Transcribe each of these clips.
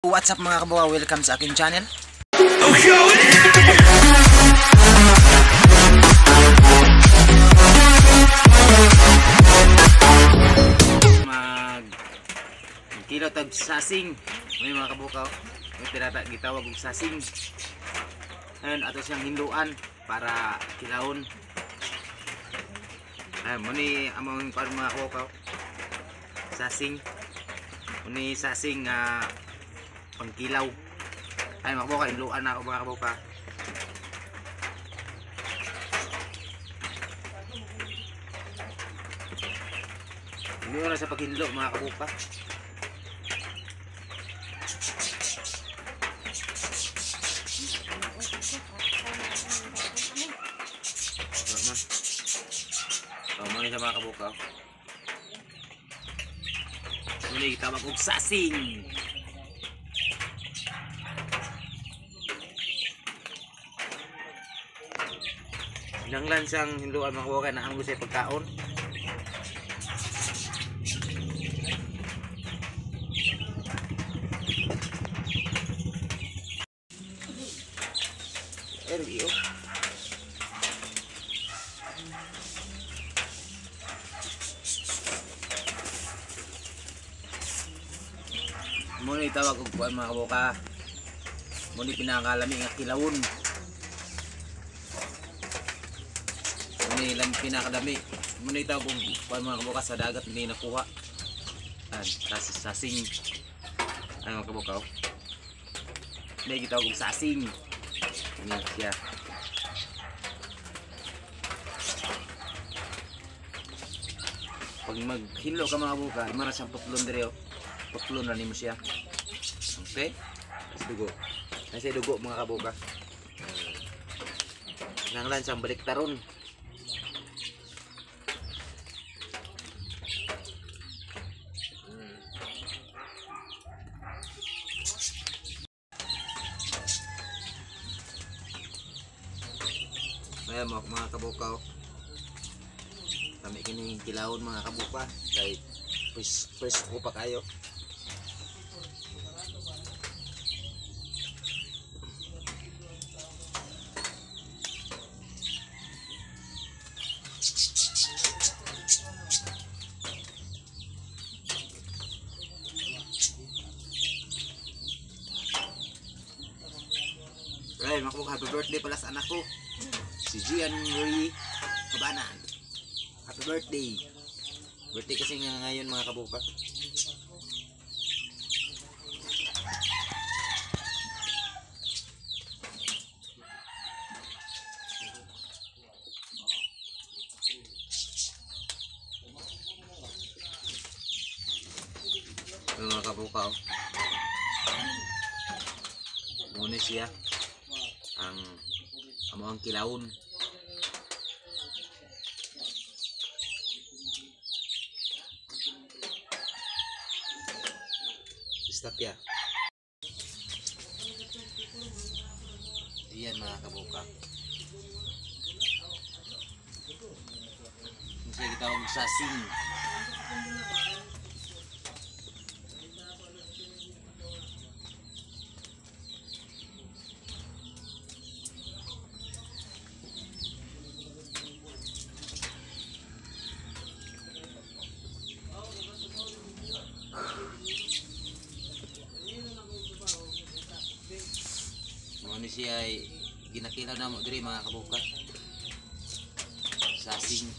What's up mga kabuka, welcome sa aking channel. Mag kilo tag sasing. May mga kabuka, may pirata gitawag og sasing. Ayun, ato siyang hinduan para kilawon. Ayun, mo ni among kuan mga kabuka. Sasing. Mo ni sasing pangkilaw. Ay mga kabuka, hinluan na ako mga kabuka. Hinluan na sa paghinlo mga kabuka. So, muna sa mga kabuka. Muna itawag og sasing. Nanglan siyang hinluan mga kabuka na ang sa pagkaon. Eryo. Muna itawag og kuan mga kabuka. Muna pinakalami nga kilawon. Muna ilang pinakadami. Muna itawag og kuan mga kabuka sa dagat ni nakuha. Sasing. Ay mga kabuka. Muna itawag og sasing. Ini siya. Pag maghilo ka mga kabuka, mara siyang putlon dire oh. Putlon na nimo siya. Okay? Tapos dugo. Nasa dugo mga kabuka. Nanglan siyang baliktaron. Ayan mga kabuka. Kami kining kilawon mga kabuka. Kay fresh ko pa kayo. Ay, mga kabuka, happy birthday pala sa anak ko. Si Gian Marie Cabanan. Happy birthday. Birthday kasi nga ngayon mga kabuka. Mga kabuka, oh. Muna siya ang amo ang kilawon. Stop ya. Iyan mga kabuka. Kasi kita og sasing. Muna siya ay ginakilaw na mo diri mga kabuka. Sasing.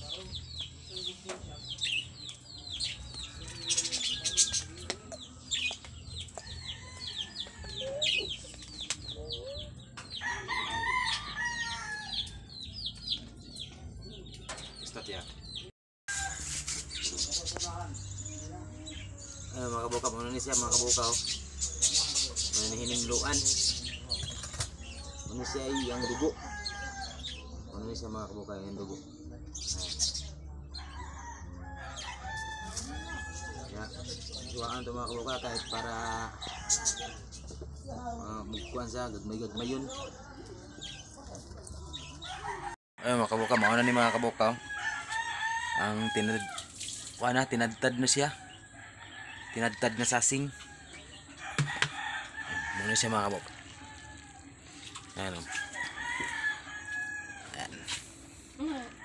Stop ya. Ay, mga kabuka, muna ni siya mga kabuka. Muna ni hinimluan. Muna siya ay ang dugo. Muna siya mga kabuka ang dugo. Ya, suwaan to mga kabuka kahit para mugkuan sa gagmay-gagmayon. Ay mga kabuka, mauna ni mga kabuka. Ang tinad kuan na, tinadtad na siya. Tinadtad na sasing. Ano siya, mga kabok? Ayan o. Ayan.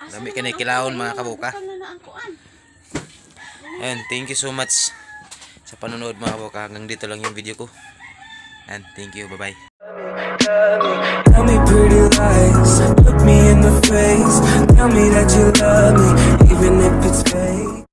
Asa Dami naman kini ang kilawon, kuan? mga kabuka. Bukal na na ang kuan. Ayan, thank you so much sa panonood, mga kabuka. Hanggang dito lang yung video ko. And thank you. Bye-bye. Tell me pretty lies, look me in the face. Tell me that you love me, even if it's fake.